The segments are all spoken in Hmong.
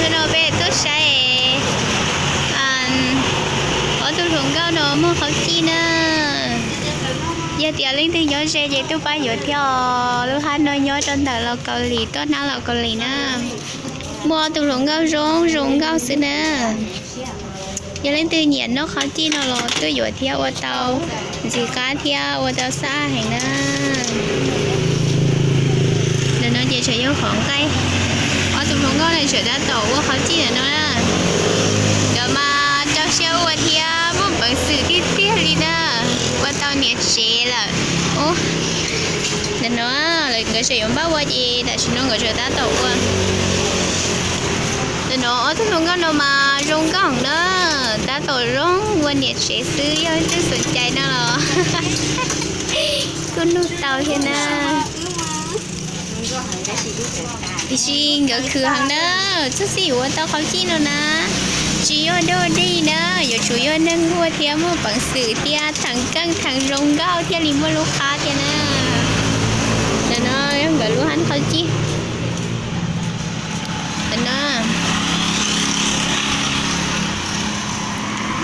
No peb tuaj saib ob tug hluas nkauj no muag qhauv cij na. Yog tias leej twg nyob ze ces tuaj pab yuav thiab os. Lub hab no nyob rau ntawm Los Kaus Lim, tuaj nab Los Kaus Lim na. Muaj ob tug hluas nkauj zoo zoo nkauj xwb na. Yog leej twg nyiam noj qhauv cij no los tuaj yuav thiab ua tau ntxim qab thiab ua tau xab heev na. Ntawm no ces tseem yog qhov nqaij. Ob tug hluas nkauj no tseem tab tom ua qhauv cij ntawm no na. Nkawd mas rau siab ua thiab muaj peev xwm tiag tiag li na. Ua tau niam tsev lawm. Ntawm no nkawd tseem yuav npaj ua ces tam sim no nkawd tseem tab tom ua. Ntawm no ob tug hluas nkauj no mas zoo nkauj na, tab tom zoo ua niam tsev xwb, yog leej twg xom cai no los kuj nug tau thiab na. Tiam sis nkawd khwv heev na, txhob txwm yuav ua tau qhauv cij no na, tsis yog dog dig na, yuav tsum yog neeg nquag thiab muaj peev xwm thiab theem keej theem zoo nkauj thiaj li muaj lub qab thiab na. Ntawm no yog nkawd lub hab qhauv cij. Ntawm no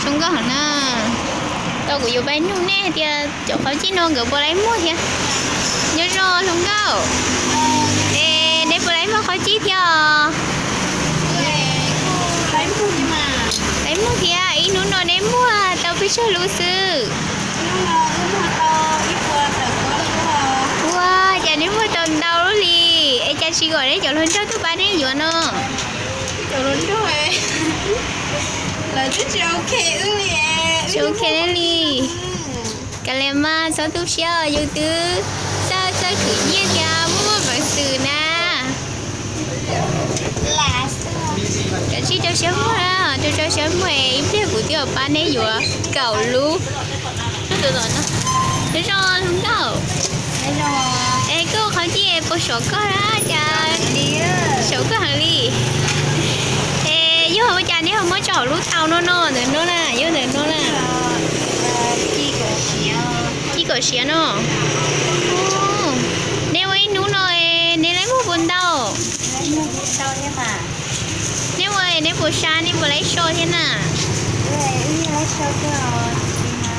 zoo nkauj heev na. Tau kuv yuav pab nug nej hais tias cov qhauv cij no nkawd puas laib muag thiab? Nyob zoo hluas nkauj, es neb puas laib muag qhauv cij thiab os? Laib muag thiab, ib hnub no neb muag tau pes tsawg lub xwb? Ua cas neb muag tau ntau lub li, es cas tsis kom neb cov hluas nraug tuaj pab neb yuav no? Tsis ok li. Kav liam mas txhob tu siab, yus twb txawj txawj khwv nyiaj thiab muaj peev xwm na. Kav tsij rau siab muag, rau rau siab muag, ib pliag kuv twb pab neb yuav kaum lub. Nyob zoo hluas nkauj, es koj qhov ncauj puas sov koj na cas? Sov koj heev li. Es yog ua cas neb ho muab tso hauv lub tau no no ntawm no na, yog ntawm no na? Ci kom siav no. Neb ua ib hnub no neb laib muag puas ntau? Neb ua neb puas sab, neb puas laib so thiab na?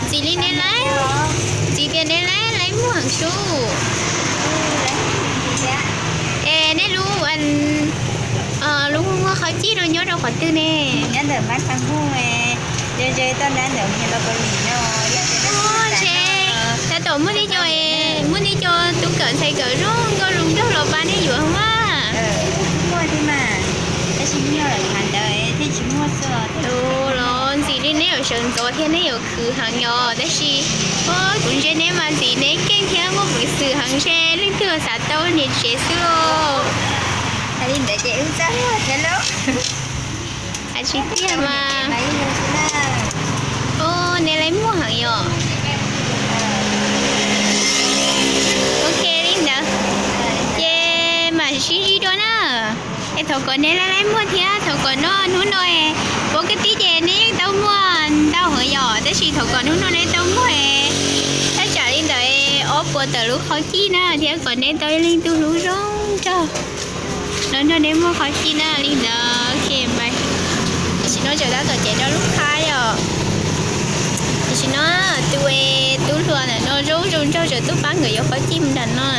Ntxim li neb laib, ntxim tias neb laib laib muag heev sub. Es neb lub, lub muag qhov cij no nyob rau qhov twg ne? Tab tom muaj tib co, muaj tib co tub kawm ntxhais kawm zoo nkauj zoo nraug los pab neb yuav mas. Los ntxim li neb yuav sawv ntxov thiab neb yuav khwv heev yom, tab sis kuv ntsia neb mas ntxim neb keej thiab muaj peev xwm heev, ntshe leej twg xav tau niam tsev xwb os. Hais li ntawd ces wb txawj thiab lauj. Hais tsis tiag mas. Ua neb laib muag heev yom. Ok li ntawd, ces mam sib ntsib dua na. Es thov kom neb laib laib muag thiab thov kom noj hnub no, pov ka tib ces neb yeej tau muag ntau heev yom, tab sis thov kom hnub no neb tau muag, thaj tsam li ntawd ob puas tawm lub qhov cij na thiab kom neb tau ib leeg tug hlub zoo nraug los nrog neb muag qhov cij na li ntawd. Ok, tam sim no tseem tab tom cev rau lub qhab yom. Tam sim no tus tub hluas ntawm no zoo zoo nraug tseem tuaj pab nkawd yuav qhov cij nram no.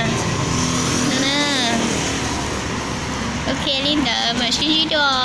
Ok li ntawd mam sib ntsib dua.